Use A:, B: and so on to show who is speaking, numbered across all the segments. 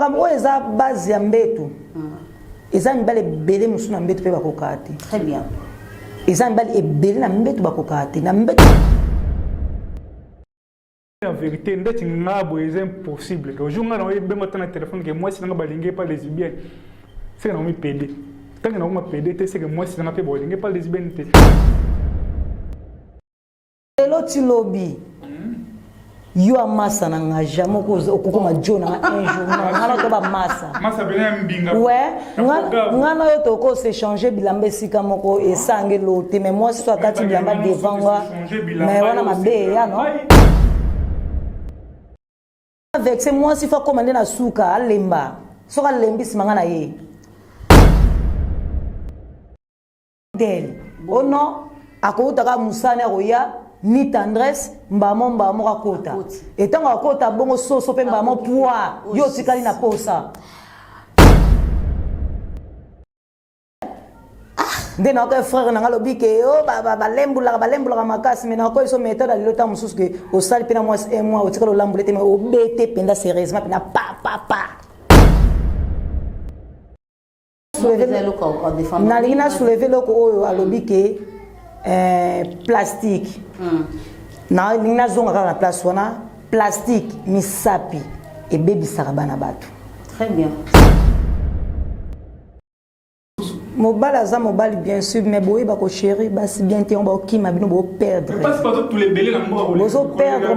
A: Makambo oyo eza base ya mbetu. Eza mibali ebele mosusu na mbetu mpe bakokaka te.
B: Très bien.
A: Eza mibali ebele na mbetu bakokaka te. Na mbetu.
C: En vérité, ndeti nga boye eza impossible. Le jour nga na oyebi ata na téléphone ke mwasi nanga balingi pa lesbienne. Seke na mi pede. Tant que na ma pede te, seke mwasi nanga pe balingi pa lesbienne te.
A: Lelo ti lobi yo amasa na nga jamais okokoma jo na nga un jour non nga na to ba masa
C: masa bena mbinga
A: ouais nga na yo toko s'échanger bilamba esika moko esange lo te mais moi so akati bilamba devant nga mais wana mabe ya non vexe mwasi fa koma nde na suka alemba soki alembi nsima nga na ye tel oh non akouta kaka mosala akoya ni tendresse mbamo mbamo akota etango akota bongo soso mpe mbamo poi yo otikali na posa. Nde nayoka frère na nga alobi ke o balembulaka balembulaka makasi, mais nakoki so méthode ya lelo. Ntango mosusu ke osali mpe na mwasi un mois, otikali olambula te, mais obete mpenza sérieusement mpenza pa pa pa. Nalingi na soulever eloko oyo alobi ke plastique. Nalingi nazonga kaka na place wana, plastique, misapi ebebisaka bana bato.
B: Très bien.
A: Mobali aza mobali, bien sûr, mais boyeba kochérir basi bien te, bakokima bino, boperdre, bozoperdre.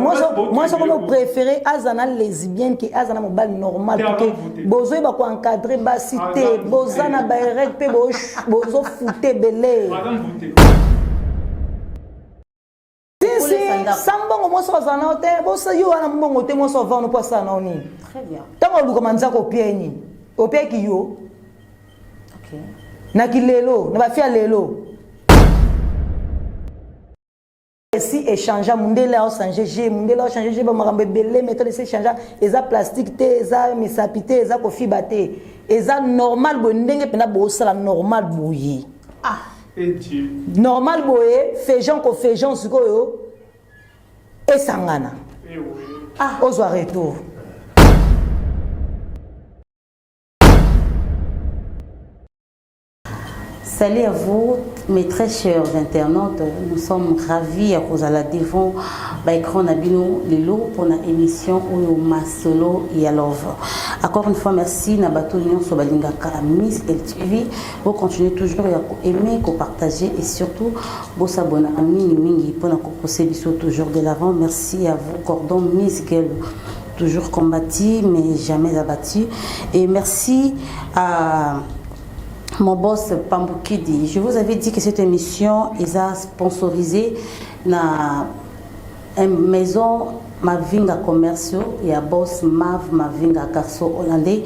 A: Mwasi okomi opréféré aza na lesbienne ke aza na mobali normal, ke bozoyeba koencadrer basi te, boza na barègle mpe bozofute ebele. Sisi sa mbongo, mwasi azala nao te, yo wana mbongo te, mwasi avanda mpo asala nao nini? Ntango oluka manzaka, opie nini? Opiaki yo na kilelo na bafia lelo esi échange. Mundele aochange g, mundele aochange g, bamakambo ebele, méthode esi échange. Eza plastique te, eza misapi te, eza kofiba te, eza normal boye ndenge mpenza bosala normal boye.
B: Ah.
A: Normal boye, fejan ko fejan sikoyo esangana.
B: Ah.
A: Ozwa retour.
B: Salut à vous, mes très chers internautes. Nous sommes ravis à kozala devant l'écran na bino lelo pour la émission oyo Masolo ya Love. Encore une fois, merci na bato nyonso balingaka Miss LTV. Vous continuez toujours à aimer, à partager et surtout vous s'abonner à mingi mingi pour nous pousser toujours de l'avant. Merci à vous, Cordon Miss Girl, toujours combattu mais jamais abattu. Et merci à mon boss Pambukidi. Je vous avais dit que cette émission est sponsorisée na maison Mavinga Commerciaux et à boss Mav Mavinga, garçon hollandais.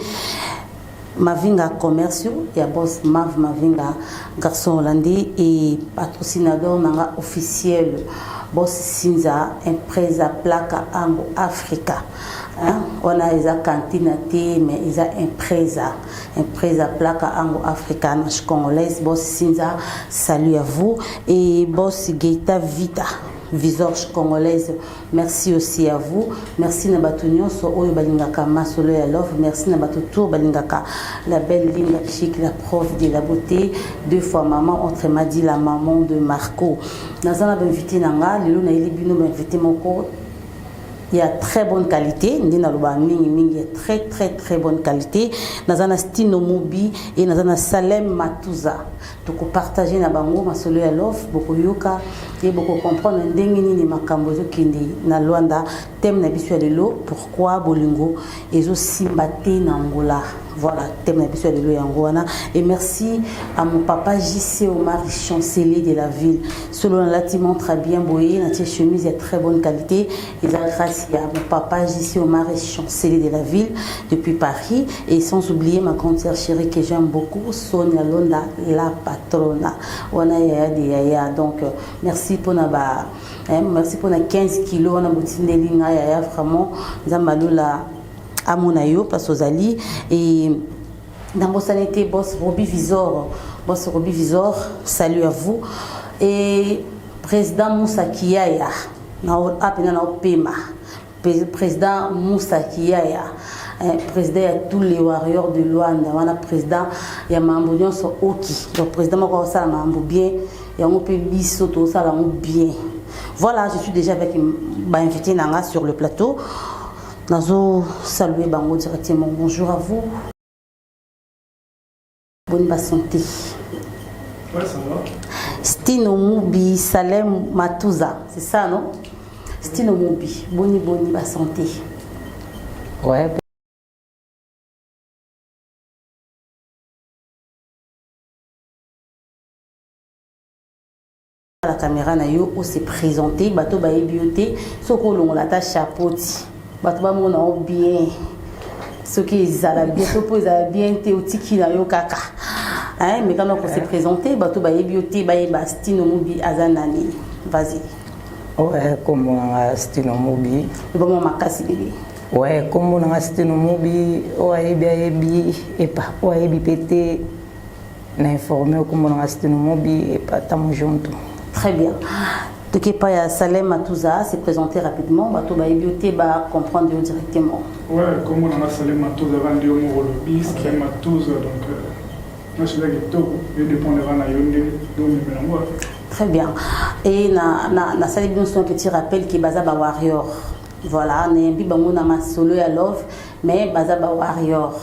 B: Mavinga Commerciaux et à boss Mav Mavinga, garçon hollandais, et patrocinador nanga officiel boss Sinza Empresa Placa Ango Africa. Hein? Wana eza cantine te, mais eza empresa. Empresa Placa Ango Africa congolaise, boss Sinza, salut à vous. Et boss Geita Vita Visorge congolaise, merci aussi à vous. Merci na bato nyonso oyo balingaka Masolo ya Love. Merci na bato tour balingaka la belle Linda Chic, la prof de la beauté, deux fois maman, autrement dit la maman de Marco. Naza na bainvité na nga lelo, nayeli bino bainvité moko ya très bonne qualité. Nde naloba mingi mingi, ya très très très bonne qualité. Naza na Stino Mobi e naza na Salem Matuza. Tokopartage na bango Masolo ya Love. Bokoyoka e bokocomprendre ndenge nini makambo ezokende na Lwanda. Thème na biso ya lelo: pourquoi bolingo ezosimba te na Angola? Voilà thème na biso ya lelo, yango wana. Et merci à mon papa JC Omar, chancelier de la ville. Solo nalati montre bien boye, natie chemise ya très bonne qualité, eza grâce à mon papa JC Omar, chancelier de la ville depuis Paris. Et sans oublier ma grande sœur chérie que j'aime beaucoup, Sonia Londa, la patrona wana, yaya de yaya. Donc merci mpona ba merci mpona 15 kilo wana botindeli ngai, yaya. Vraiment, Nzambe alola amona yo place ozali. Et nabosani te boss Robi Visor. Boss Robi Visor, salut à vous. Et président Moussa Kiyaya, na apena na opema. Président Moussa Kiyaya, eh, président ya tous les warriors de Luanda, wana président ya mambo nyonso oki. Donc président moko asala mambo bien, yango pe biso tosala yango bien. Voilà, je suis déjà avec ba invité nanga sur le plateau. Nazo saluer bango directement. Bonjour à vous. Bonne ba santé.
C: Ouais, ça va.
B: Stino Mubi Salem Matuza, c'est ça non? Stino Mubi, boni boni ba santé.
A: Ouais.
B: La caméra na yo o se présenter bato bayebi yo te soki olongola ata chapeau ti bato bamona yo bien soki ezala bien to mpo ezala bien te otiki na yo kaka hein, mais kana ko se présenter bato bayebi yo te bayeba Stino Mubi aza nani. Vas-y.
A: Ouais, kombo nanga Stino Mubi.
B: Eboma makasi bébé.
A: Ouais, kombo nanga Stino Mubi, oyo ayebi ayebi, epa oyo ayebi mpe te na informé kombo nanga Stino Mubi, epa tamo junto.
B: Très bien. Toke pa ya Salem Matuza, se présenter rapidement, bato bayebi yo te ba comprendre yo directement.
C: Ouais, kombo nanga Salem Matuza, vandi yo moko lobi, Salem Matuza, donc moi je suis kitoko, yo dépendre na yo nde do memela ngo.
B: Très bien. Et na na na sali bino un petit rappel qui baza ba warrior. Voilà, nayambi bango na masolo ya love, mais baza ba warrior.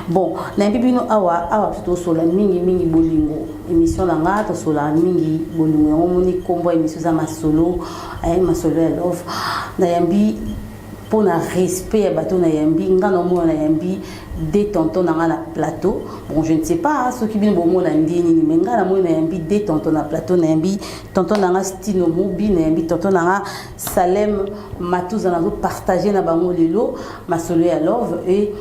B: Bon, nayambi bino awa awa tosola mingi mingi bolingo. Émission na nga tosola mingi bolingo yango moni kombo émission za masolo, eh, masolo ya love. Nayambi mpona respect ya bato nayambi nga na omona nayambi deux tonton na nga na plateau. Bon, je ne sais pas soki bino bomona ndi nini, mais nga namoni nayambi deux tonton na plateau. Nayambi tonton na nga Stino Mubi, nayambi tonton na nga Salem Matuza. Nazopartage na bango lelo masolo ya love et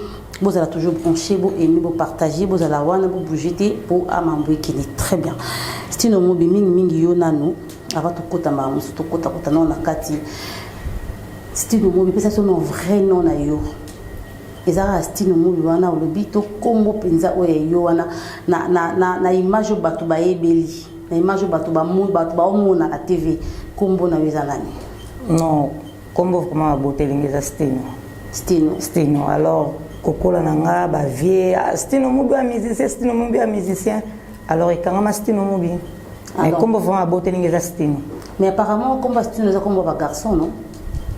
B: bozala toujours branché, bo aimer, bo partager, bozala wana, bo bouger te po amambo ekende très bien. Stino Mubi, mingi mingi yo nanu avant tokota makambo mosusu, tokotakota nao na kati. Stino Mubi, pesa biso no vrai nom na yo. Eza kaka Stino Mubi wana olobi to kombo mpenza oyo ya yo wana na image oyo bato bayebeli, na image oyo bato bato baomona na TV, kombo na yo eza nani?
A: Non, kombo vraiment abotelingi eza Stino.
B: Stino.
A: Stino. Alors kokola na nga bavie, ah, Stino Mubi ya musicien, Stino Mubi ya musicien, alors ekangama Stino Mubi, mais kombo vraiment abotelingi eza Stino.
B: Mais apparemment kombo Stino eza kombo ya bagarçon, non?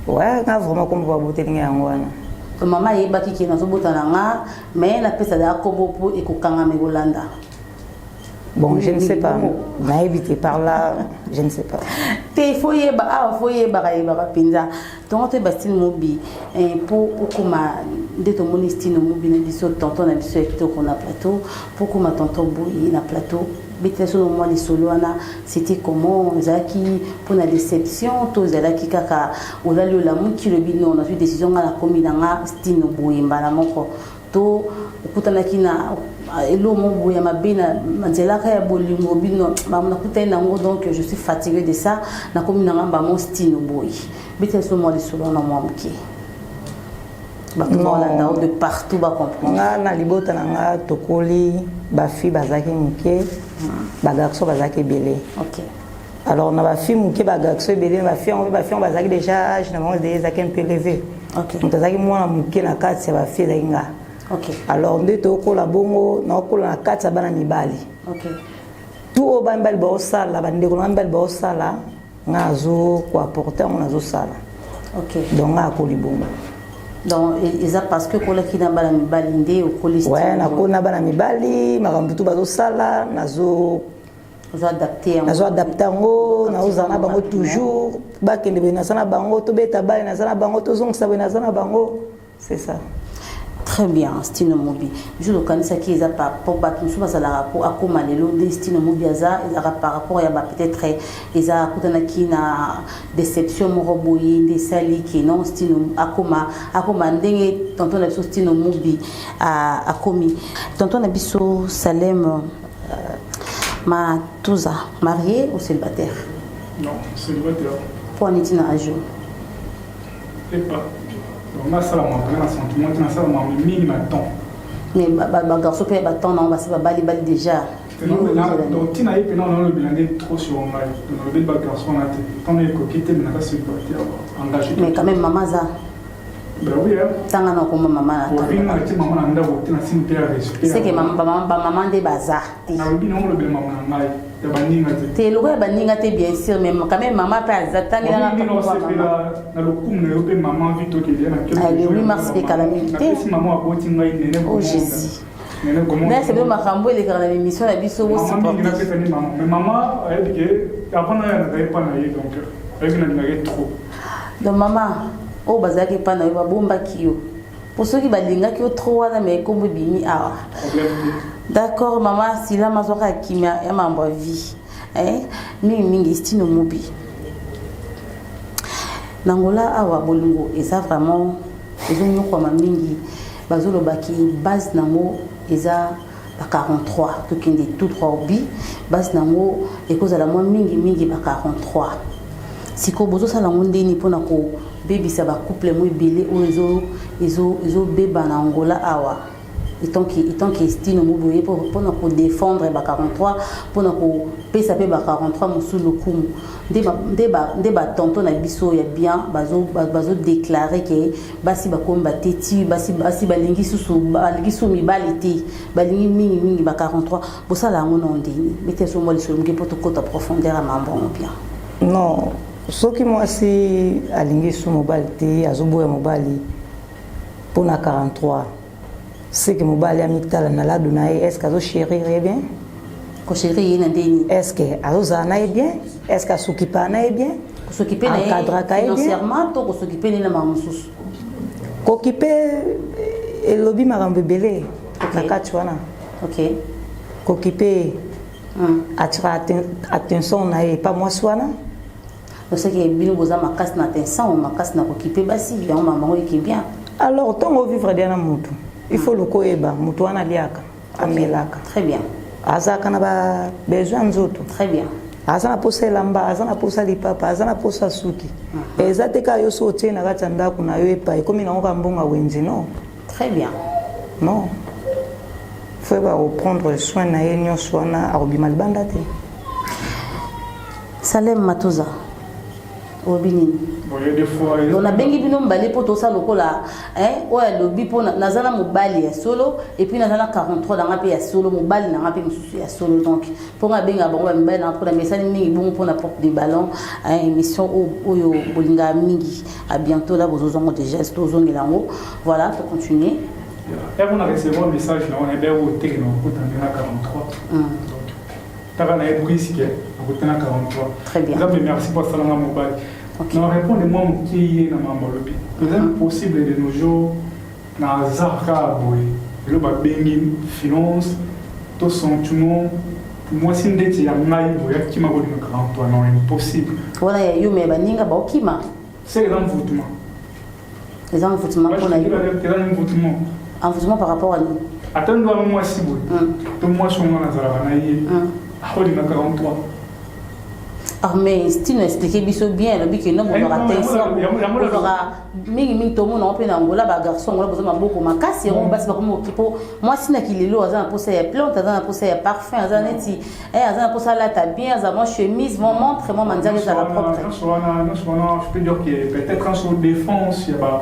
A: Ouais, nga vraiment kombo babotelingi yango wana.
B: Mama ayebaki ke nazobota na nga, mais napesa daka kombo mpo ekokangama ekolanda.
A: Bon, je ne sais pas, nayebi te par là, je ne sais pas.
B: Te, fo yeba awa, fo yebaka yebaka mpenza tongo toyeba. Stine Mobi, mpo okóma nde tomoni Stine Mobi na biso, tonton na biso ya kitoko na plateau, mpo okóma tonton boye na plateau, betela so no mwa lisolo wana. C'était comment? Ezalaki mpona déception to ezalaki kaka olali olamuki lobi non, nazwi décision, nga nakomi na nga Stine boye mbala moko, to okutanaki na eloko moko boye ya mabe na nzelaka ya bolingo bino nakutani nango, donc je suis fatigué de ça, nakomi na nga mbamo Stine boye? Betela so mwa lisolo wana mwa moke, bato baolanda de partout bacomprendre.
A: Nga na libota na nga tokoli, bafille bazalaki moke, bagarçon bazalaki ebele. Alors na bafille moke, bagarçon ebele, bafille yango mpe bafille yango bazalaki déjà âge na bango ezalaki un peu élevé. Moto azalaki mwana moke na kati ya bafille ezalaki nga. Alors nde tokola bongo, nakokola na kati ya bana mibali. Tu oyo bana mibali baosala, bandeko na nga mibali baosala, nga nazo koapporter yango, nazosala. Donc nga akoli bongo.
B: Donc eza parce que okolaki na bana mibali nde okoli?
A: Ouais, nakoli na bana mibali, makambo tu bazosala nazo
B: Ozo adapter yango.
A: Nazo adapter yango, nazozala na bango toujours, bakende boye naza na bango, tobeta bale naza na bango, tozongisa boye naza na bango, c'est ça.
B: Très bien. Stino Mobi, biso tokanisaki eza po bato mosusu bazalaka po akóma lelo nde Stino Mobi aza, ezalaka par rapport ya ba peut-être eza akutanaki na déception moko boye nde esali ke non, Stino akóma ndenge tonton na biso Stino Mobi akomi. Tonton na biso Salem Matuza, marié ou célibataire?
C: Non, célibataire.
B: Mpo aneti na âge?
C: Epa, donc nasalama mpena na sentiment te, nasalama mingi na temps.
B: Mais bagarçon mpe batemps nango basi babalibali déjà.
C: Donc ntina ye mpena nalobela nde trop sur ngai, nalobeli bagarçon na te, ntango ekoki te, me naza célibataire engagé.
B: Mais quand même mama aza.
C: Ben oui, hein.
B: Ntanga na okoma mama na
C: ovinga na tie mama na ndako te, na sini mpe ya respect.
B: Seke bamama nde baza te.
C: Nalobi nango, lobela mama na ngai, ya baninga te.
B: Te, lokola ya baninga te, bien sûr, mais quand même mama mpe aza.
C: Tangelakasepela na lokumu na yo mpe mama vi tokelia
B: na le 8 mars mpe kala mingi te.
C: Napesi mama aboti ngai nene.
B: Oh Jésus, nayesa bino makambo elekaka na émission na biso.
C: Bosupporte mais mama ayebi ke avant na nazali mpa na ye, donc ayebi nalingaki trop.
B: Donc mama oyo bazalaki epai na yo babombaki yo mpo soki balingaki yo trop wana, mais ekombo ebimi awa. D'accord, mama silama azwaka ya kimia ya mambo ya vie, eh? Mingimingi Stino Mobi na Ngola awa, bolingo eza vraiment ezonyokwama mingi. Bazolobaki base nango eza ba 43. Tokende tout droit obi base nango ekozala mwa mingimingi ba 43. Sikoyo bozosala yango ndeni mpona kobebisa bacouple mo ebele oyo ezobeba na Angola awa? Etant que Stino Moboye, mpona kodéfendre ba 43, mpona kopesa mpe ba 43 mosusu lokumu, nde batonton na biso ya bien bazodéclarer ke basi bakomi bateti, basi balingi susu, balingi susu mibali te, balingi mingimingi ba 43. Bosala yango na ndeni? Bete so mwa lisolo moke mpo tokota profondeur ya mambo yango bien.
A: Non, soki mwasi alingi su mobali te, azoboya mobali mpona 43, seke mobali amitala na lado na ye. Est-ce azochérir ye bien?
B: Kochérir ye na ndeni?
A: Est-ce azozala na ye bien? Est-ce as'occupaka na ye bien?
B: Kos'occuper na ye
A: Encadraka ye bien?
B: financièrement to kos'occuper nde na makambo mosusu?
A: Kokipe elobi makambo ebele na kati wana. Kokipe, atira attention na ye epa mwasi wana.
B: Osaki bino boza makasi na attention, makasi na kokipe basi, yango makambo yango eke bien.
A: Alors ntongo ovivre dia na motu, il faut luka oyeba motu wana aliaka, amelaka,
B: Très bien.
A: azalaka na babesoin nzoto,
B: Très bien.
A: aza na posa elamba, aza na posa lipapa, aza na posa suki. Eza te kaka yo so otie na kati ya ndako na yo epai ekomi nango ka mbongo wenze, non.
B: Très bien.
A: Non, faut yeba koprendre soin na ye nyonso wana, akobima libanda te.
B: Salem Matuza, olobi nini?
C: Bon, il y a des fois.
B: Donc nabengi bino mibale mpo tosala lokola oyo alobi mpo naza na mobali ya solo et puis naza na 43 nanga mpe ya solo, mobali nanga mpe mosusu ya solo. Donc mpo nga abengaka bango bamibali nanga mpona mesani mingi bongo mpona Porte de Ballon, émission oyo bolingaka mingi. À bientôt là, bozozwango déjà, tozongela yango. Voilà, tocontinue.
C: Et on a recevoir un message là, on est bien au terrain, on a 43. Donc, taka na ye brisque, akotana 43.
B: Très bien.
C: Nzambe merci pour salanga mobali. Na répondre moi moke ye na mambo alobi. Eza impossible de nos jours na hasard kaka boye. Elo babengi finance to sentiment, mwasi ndeti ya ngai boye akima kolinga 43, non, impossible.
B: Wana ya yo, mais baninga baokima.
C: C'est eza mvutuma.
B: Eza mvutuma mpona yo?
C: Eza mvutuma.
B: Envoûtement par rapport à nous?
C: Ata ndo wana mwasi boye to mwasi onga nazalaka na ye akolinga 43.
B: Ah, mais Stino expliqué biso bien, alobi ke no bozwaka tension, bozwaka mingimingi. Tomona ngo mpe na Angola, bagarçon Angola boza maboko makasi, yango basi bakomi okipo mwasi na kilelo aza na posa ya plante, aza na posa ya parfum, aza neti aza na posa alata bien, aza mwa chemise, mwa montre, mwa manzaka ezala propre.
C: Nyonso wana, nyonso wana, je peux dire que peut-être en sur défense ya ba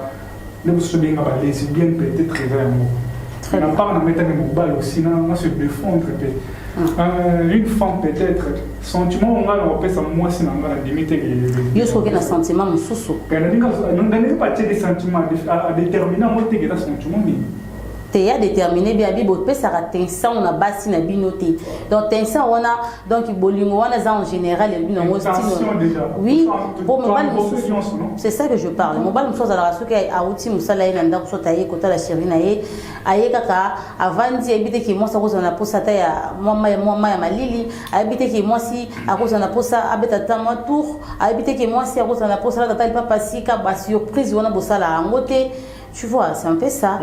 C: nde mosusu obenga ba lesbienne, peut-être eza yango. Na part na metaki mobali aussi na se défendre mpe une femme, peut-être sentiment nga na kopesa mwasi na nga na ndimi te.
B: Yo soki na sentiment mosusu?
C: Ndenge batie des sentiments adétermine yango teke eza sentiment nini.
B: Te, ya déterminé bien, abi bopesaka tension na basi na bino te. Donc tension wana, donc bolingo wana eza en général elobi nango. Oui, po mobali mosusu, c'est ça que je parle, mobali mosusu azalaka soki awuti mosala ye na ndako, soki aye kotala chéri na ye, aye kaka avandi, ayebi te ke mwasi akozala na posa ata ya mwa mai ya malili, ayebi te ke mwasi akozala na posa abeta ata mwa tour, ayebi te ke mwasi akozala na posa alata ata lipapa sika. Basurprise wana bosala yango te, tu vois, c'est un peu ça.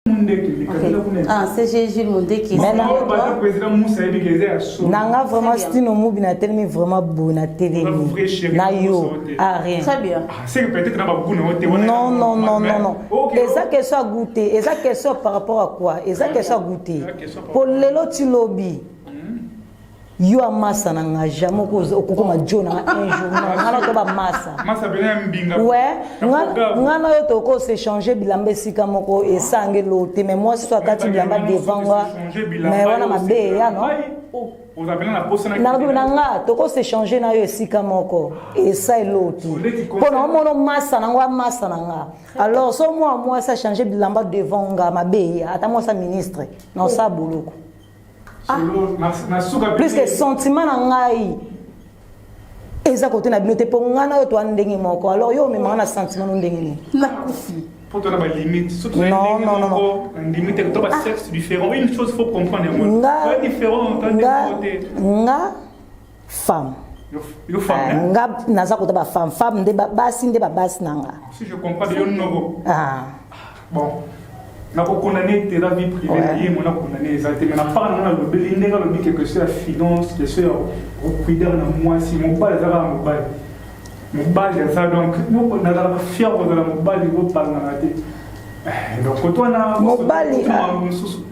C: Mundeke.
B: Ah, CG Jules Mundeke.
A: Nanga vraiment stino mubi na telemi vraiment boye na telemi na yo ah rien.
B: Très bien.
A: Non non non non non. Eza question à goûter, eza question par rapport à quoi? Eza question à goûter. Po lelo ti lobi. Yo amasa na nga jamais okokoma jo na nga un jour non nga na to bamasa ouais nga na yo toko s'échanger bilamba esika moko esange lo te mais mwasi so akati bilamba devant nga mais wana mabe eya non nalobi na nga toko s'échanger na yo esika moko esa elo te mpo na omona masa na ngo amasa na nga alors so mwa mwasi achange bilamba devant nga mabe eya ata mwasi ya ministre na osala boloko. Plus que sentiment na ngai eza kote na bino te mpo ngai na yo toa ndenge moko alors yo omemaka na sentiment no ndenge nini?
B: Nakufi.
C: Po tona ba limite surtout
A: Non, non, non, non.
C: Limite to ba sexe différent, une chose faut comprendre yango.
A: Nga
C: différent
A: nga nga femme.
C: Yo femme, hein?
A: Nga naza kota ba femme, femme nde ba basi nde ba basi na nga.
C: Si je comprends bien noko.
A: Ah.
C: Bon. Nakokondane te, eza vie privée na ye, mona condamné eza te, mais na part nanga nalobeli ndenge alobi quelque chose ya finance, quelque chose ya kocuider na mwasi. Mobali aza kaka mobali, mobali aza donc nazalaka fier kozala mobali, kopalangana te. Donc koto wana
A: mobali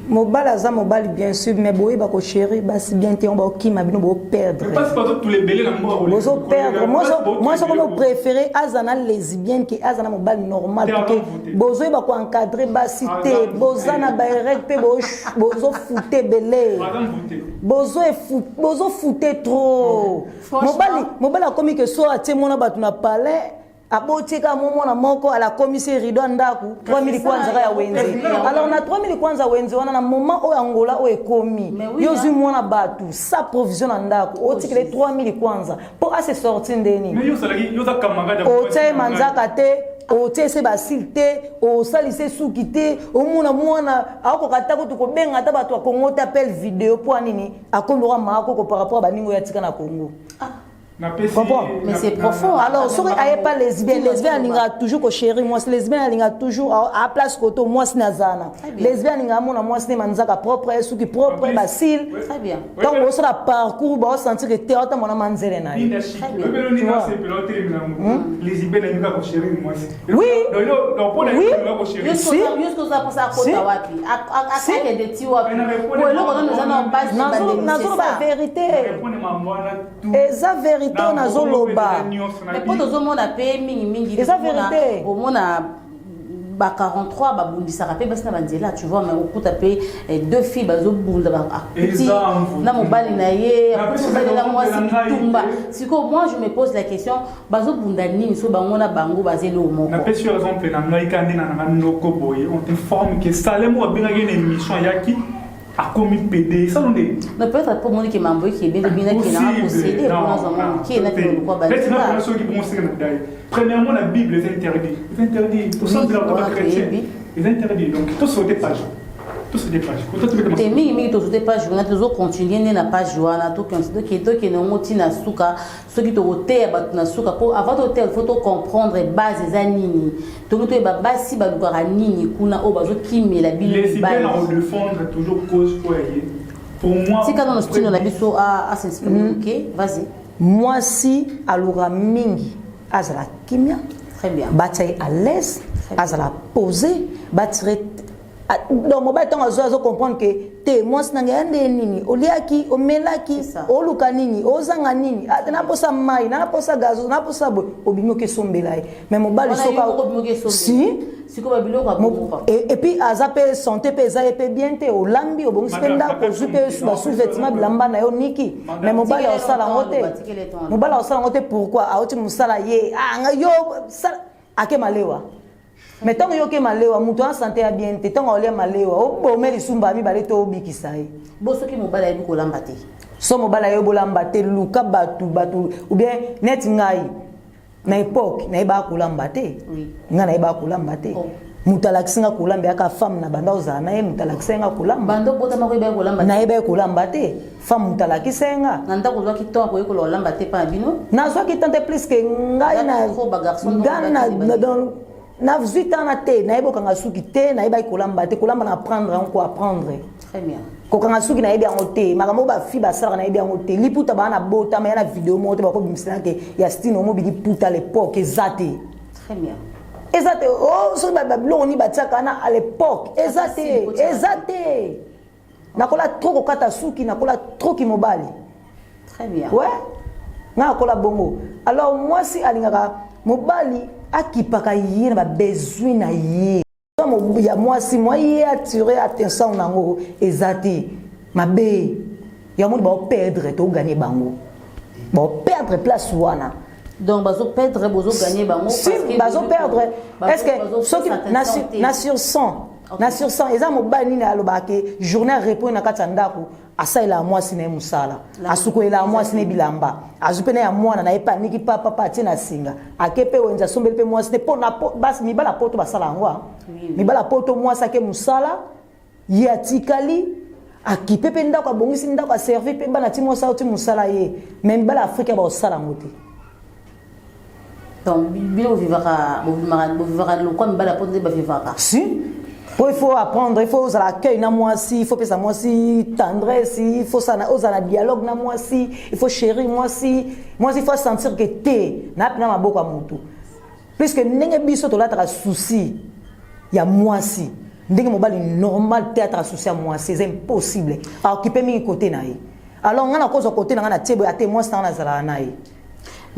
A: mobali aza mobali bien sûr, mais boyeba kochéri basi bien te, bakokima bino, boperdre, bozoperdre. Mwasi okomi opréféré aza na lesbienne ke aza na mobali normal, ke bozoyeba koencadre basi te, boza na barègle mpe bozofute ebele, bozofute trop. Mobali mobali akomi ke so atie mwana bato na palais, abotie kaka mo mwana moko, ala akomisi rideau ya ndako 3000 kwanza ya wenze. Alors na 3000 kwanza wenze wana, na moment oyo Angola oyo ekomi, yo ozwi mwana bato sa provision na ndako, otikele 3000 kwanza mpo ase sorti ndeni, otia ye manzaka te, otie ese basile te, osalisa suki te, omona mwana akokoka ata kutu kobenga ata bato ya Kongo te, appel vidéo mpo anini akomi lokwa maakoko par rapport a baningo oyo atika na Kongo. Comprends?
B: Mais c'est profond.
A: Alors soki aye pas lesbienne, lesbienne alingaka toujours kochéri mwasi, lesbienne alingaka toujours a place koto mwasi nazana, lesbienne alingaka amona mwasi ne manzaka propre, suki propre, basile.
B: Très bien.
A: Ntango bosala parcours, baosentir ke te aotambola manzele na ye. Oui. Oui.
B: Si. Akota wapi, akende ti wapi? Po eloko nano eza na base.
A: Nazoloba vérité, eza vérité oyo nazoloba.
B: Mais mpo tozomona mpe mingimingi
A: Eza vérité.
B: Omona ba 43 babundisaka mpe basi na banzela, tu vois, mais okuta mpe deux filles bazobunda, akuti na mobali na ye, akuti mobali na mwasi, bitumba. Sikoyo moi je me pose la question, bazobunda nini so bango na bango bazeli o moko?
C: Napesi yo exemple na ngai ka nde na nanga noko boye, on t'informe ke Salemo abengaki na émission, ayaki, akomi PD esalo nde.
B: Mais peut-être mpo omoniki mambo eke ebele binaki nanga kosede mpona azwa mwa moke naki lokwa
C: banzela. Soki bongo senga na dai, premièrement na Bible eza interdit, eza interdit tosambela ba chrétien, eza interdit. Donc tosauter page, tosauter page.
B: Te, mingimingi tosauter page wana, tozocontinue nde na page wana, tokende yango ntina suka. Soki tokoteya bato na suka, mpo avant toteya, faut tocomprendre base eza nini. Tongi toyeba basi balukaka nini kuna oyo bazokimela bino.
C: Mibali toujours cause oyo ye pour moi.
B: Tika nano stino na biso as'exprime. Ok, vas-y.
A: Mwasi aluka mingi azala kimia.
B: Très bien.
A: Batia ye à l'aise, azala posé, batire. Donc mobali ntango azwa, azocomprendre ke te mwasi na ngai ya nde nini, oliaki, omelaki, oluka nini, ozanga nini, naposa mai, naposa gazo, naposa boye, obimi oke esombela ye. Mais mobali
B: si
A: et puis aza mpe santé mpe eza ye mpe bien te, olambi, obongisi mpe ndako, ozwi mpe basous-vêtement, bilamba na yo niki, mais mobali aosala yango te, mobali aosala yango te. Pourquoi? Auti mosala ye yo ake malewa, mais ntango yo oke malewa, moto ana santé ya bien te, ntango aolia malewa, obome lisumba ya mibale to obikisa ye.
B: Bo soki mobali ayebi kolamba te?
A: So mobali ayebi bolamba te, luka bato bato ou bien neti ngai na époque nayebaka kolamba te. Ngai nayebaka kolamba te. Moto alakisi nga kolamba yaka femme na banda ozala na ye, moto alakisi nga kolamba.
B: Banda obotama koyebaki kolamba?
A: Nayebaki kolamba te, femme moto alakisi nga.
B: Na ndako ozwaki temps koyekola kolamba te mpa na bino?
A: Nazwaki temps te, plus que ngai na ngai na donc. Nazwi tana te, nayebi kokanga suki te, nayebaki kolamba te. Kolamba na apprendre yango, ko apprendre.
B: Très bien.
A: Kokanga suki nayebi yango te. Makambo oyo bafi basalaka, nayebi yango te. Liputa baa na botama ya na video moko te bakobimisela ke ya stine omobi liputa. À l'époque eza te.
B: Très bien.
A: Eza te. Oh, soki babiloko nini batiaka wana à l'époque, eza te, eza te. Nakola trop kokata suki, nakola trop kimobali.
B: Très bien.
A: Ouais, nga nakola bongo. Alors mwasi alingaka mobali akipaka ye na babesoin na ye ya mwasi. Mwa ye atire attention nango eza te mabe. Yango moni baoperdre, toganye bango, baoperdre place wana.
B: Donc bazoperdre, bozoganye bango.
A: Si bazoperdre, est ce que soki na sur 100, na sur 100, eza mobali nini alobaka ke journée arepond na kati ya ndako, asalelaka mwasi na ye mosala, asukolelaka mwasi na ye bilamba, azwi mpe na ya mwana na ye mpe aniki papapa, atie na singa, ake mpe wenze, asombeli mpe mwasi te? Mpo mibala poto basala yango. Mibala poto, mwasi ake mosala, ye atikali akipe mpe ndako, abongisi ndako, aservi mpe bana, ti mwasi auti mosala ye. Mais mibala Afrika baosala yango te.
B: Donc bino bovivaka lokwa mibala po nde bavivaka?
A: Si, po il faut apprendre, il faut ozala accueil na mwasi, il faut pesa mwasi tendresse, il faut ozala na dialogue na mwasi, il faut chérir mwasi. Mwasi il faut sentir que te na mpena maboko ya motu, puisque ndenge biso tolataka souci ya mwasi, ndenge mobali normal te ataka souci ya mwasi, eza impossible. Aokipe mingi kote na ye. Alors ngai nakozwa kote na ngai na tie boye, ate mwasi na ngai nazalaka na ye.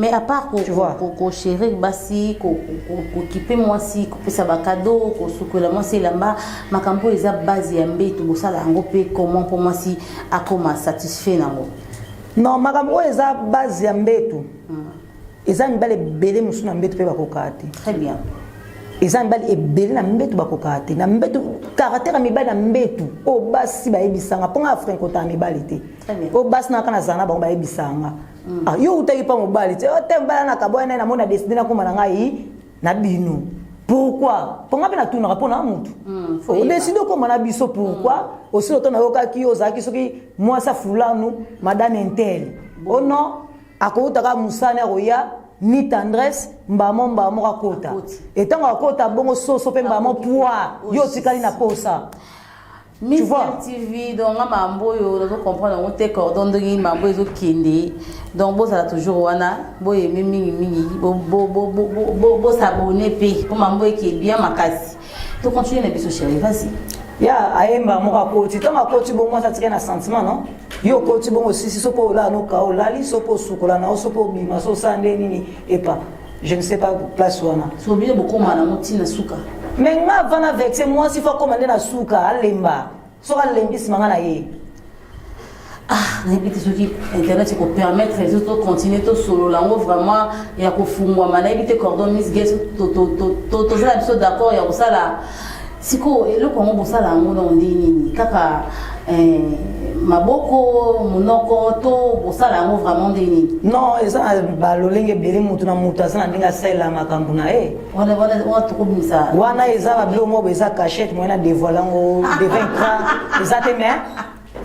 B: Mais à part kochérir basi, kokipe mwasi, kopesa bacadeau, kosukola mwasi elamba, makambo oyo eza base ya mbeto, bosala yango mpe comment mpo mwasi akoma satisfait nango?
A: Non, makambo oyo eza base ya mbeto, eza mibali ebele mosusu na mbeto mpe bakokaka te.
B: Très bien.
A: Eza mibali ebele na mbeto bakokaka te na mbeto. Caractère ya mibali na mbeto oyo basi bayebisanga, mpo nga afréquentaka mibali te, oyo basi naka nazala na bango bayebisanga: "Ah, yo utaki mpa mobali te, te mobali anaka boya naye, namoni adécider nakóma na ngai na bino." Pourquoi? Mpo nga mpe natunaka mpo na mutu odécider okóma na biso, pourquoi? Osi oto nayokaki yo ozalaki soki mwasi afulanu, madame un tel o non, akoutaka mosani, akoya ni tendresse, mbamo mbamo akota, etango akota bongo soso mpe mbamo poa, yo otikali na posa.
B: Miss TV, donc nga mambo oyo nazo comprendre yango te. Cordon, ndenge mambo ezokende, donc bozala toujours wana, boyeme mingimingi, bosabone mpe mpo mambo eke bien makasi. Tocontinue na biso, chéri, vas-y.
A: Ya ayemba moko akoti, ntango akoti bongo, mwasi atikali na sentiment. Non, yo okoti bongo, osisi so mpo olala noka, olali so mpo osukola na yo, so mpo obima, so osala nde nini epa, je ne sais pas place wana.
B: So bino bokóma nango ntina suka?
A: Mais nga avanda vexe mwasi, fo akóma nde na suka, alemba. Soki alembi, nsima nga na ye.
B: Ah, nayebi te soki internet ekopermettre ezo tocontinue tosolola yango vraiment ya kofungwama. Nayebi te, cordon, Miss Ges, tozala biso d'accord ya kosala sikoyo eloko yango. Bosala yango na nde nini? Kaka maboko, monoko, to bosala yango vraiment nde nini?
A: Non, eza na balolenge ebele. Mutu na mutu aza na ndenge asalela makambo na ye.
B: Wana tokobimisa.
A: Wana eza babiloko moko boye, eza cachette, moyen na dévoile yango devant écran eza te. Mais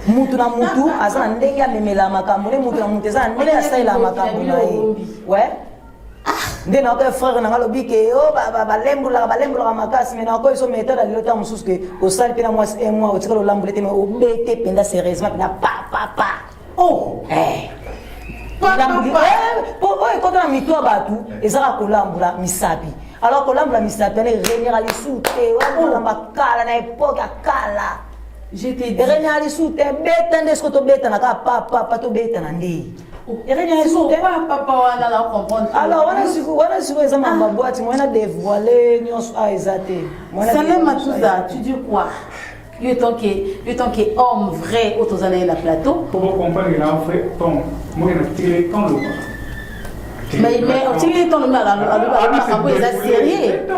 A: mutu na mutu aza na ndenge amemela makambo nde, mutu na mutu eza na ndenge asalela makambo na ye. Ouais, nde nayoka frère nanga alobi ke o balembulaka, balembulaka makasi. Mais nayoka eso méthode alelo ntango mosusu ke osali mpe na mwasi un mois, otikala olambula te, mais obete mpenza sérieusement mpenza, pa pa pa.
C: Oh.
A: Po oyo ekota na mito ya bato ezaka kolambula misapi. Alors kolambula misapi wana eregnaka lisu te, wana kala na époque ya kala. Eregnaka lisu te. Beta nde soki tobetana kaka pa pa pa, tobetana nde eregnaka lisu te. Alors wana sikoyo eza mambo boîte, moyen na dévoile nyonso a eza te.
B: Salem Matuza, tu dis quoi? Yo tant que homme vrai oyo toza na ye na plateau.
C: Po bocomprendre na vrai temps, moke na tele temps loba.
B: Mais otikeli ntango, me alobi makambo eza sérieux,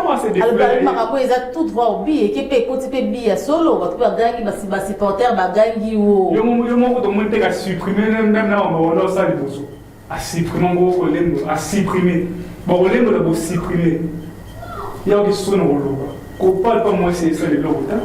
B: alobi makambo eza tout droit obi eke mpe ekoti mpe bi ya solo, bato mpe bagangi, basupporter bagangi wo.
C: Yo moko tomoni te kasupprime même na bambo wana osala liboso, asupprime yango, kolembola asupprime, bakolembola bosupprime yaoki so na koloba kopala mpa mwasi esala eloko ta.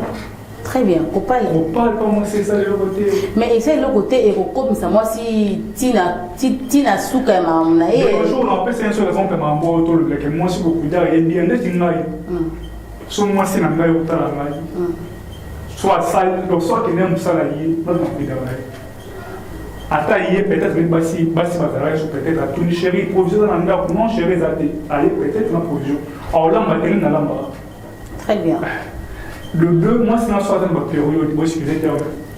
B: Très bien, kopal.
C: Kopal pa mwasi esala eloko te.
B: Mais esala eloko te, ekokomisa mwasi tina tina suka ya makambo na ye.
C: Bonjour, na pesa un seul exemple makambo oyo tolobelaka mwasi kokuda ye bien ndeti ngai. So mwasi na ngai okotala ngai. So asali, donc so akende mosala ye, bato nakuda ngai. Ata ye peut-être mais basi basi bazalaki so peut-être atuni chéri provision eza na ndako, non chéri eza te, aye peut-être na provision. Aolamba te, ngai nalambaka.
B: Très bien.
C: Le deux, moi c'est un soir dans ma période, moi excusez terme,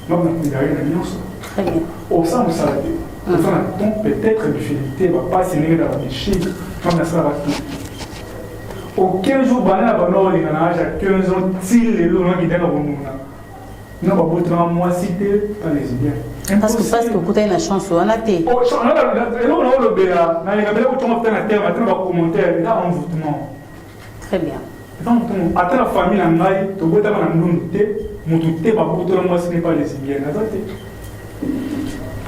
C: moi na na nyonso.
B: Très bien.
C: Osala mosala te. Osala na ton peut-être difficulté, ba pasi ndenge na ba déchets, moi na sala tout. Aucun jour bana na bana olinga na âge ya 15 ans ti lelo na kidanga konuna. Na babotanga mwasi te, pas lesbienne.
B: Parce que okutani na chance wana te.
C: Eloko na olobela, nalinga mbele kotonga futa na terme, ata na bacommentaire, eza envoûtement.
B: Très bien.
C: Ata na famille na ngai tobotama na ndundu te, motu te babotola mwasi ne pas lesbienne aza te.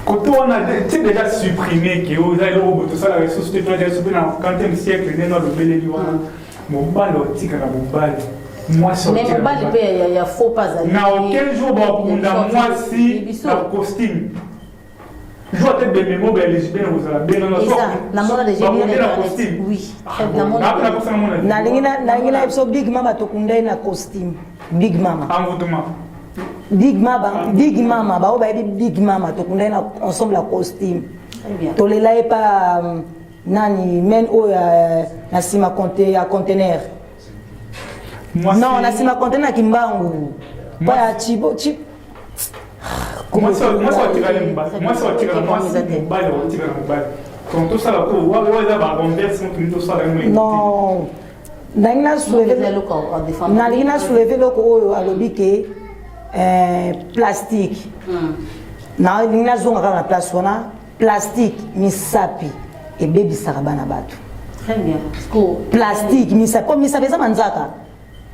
C: Koto wana c'est déjà supprimé ke oza eloko boye tosalaka lisusu te, toza déjà na 40e siècle ndenge alobeleli wana. Mobali otikaka mobali, mwasi
B: Mais mobali mpe ya faux pas azali.
C: Na aucun jour bakunda mwasi na costume. Jour ate bememo ba lesbienne kozala benganga.
B: Namona
C: costume.
B: Oui.
A: Nalingi na biso Big Mama, tokunda ye na costume. Big Mama.
C: Envoûtement.
A: Big Mama, Big Mama, bao bayebi Big Mama, tokunda ye na ensemble ya costume. Tolela ye pa nani men oyo na nsima ya conteneur, non, na nsima conteneur ya Kimbangu pa ya Chibo.
C: Mwasi atikala mwasi, mobali akotikala mobali. Donc tosala ko oyo eza barenverse moto tosala.
A: Non, nalingi na soulever eloko oyo alobi ke plastique. Nalingi nazonga kaka na place wana, plastique, misapi ebebisaka bana bato. Plastique, misapi, po misapi eza manzaka,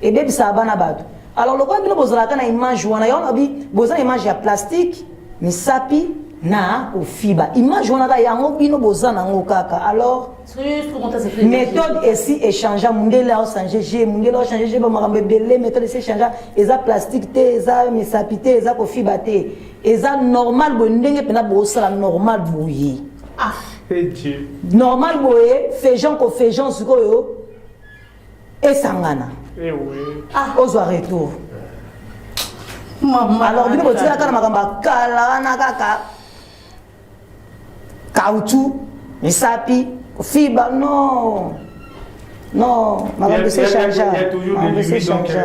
A: ebebisaka bana bato. Alors lokola bino bozalaka na image wana, yango nabi boza na image ya plastique, misapi na kofiba, image wana kaka yango bino boza nango kaka. Alors méthode esi échange, mundele aochange je, mundele aochange je, bamakambo ebele. Méthode esi échange, eza plastique te, eza misapi te, eza kofiba te, eza normal boye ndenge mpena bosala normal boye. Normal boye, fejan kofejan sikoyo esangana, ozwa retour. Alors bino botikaka na makambo ya kala wana kaka, kautu, misapi, kofiba. Non, non, makambo esi échange, makambo esi échange.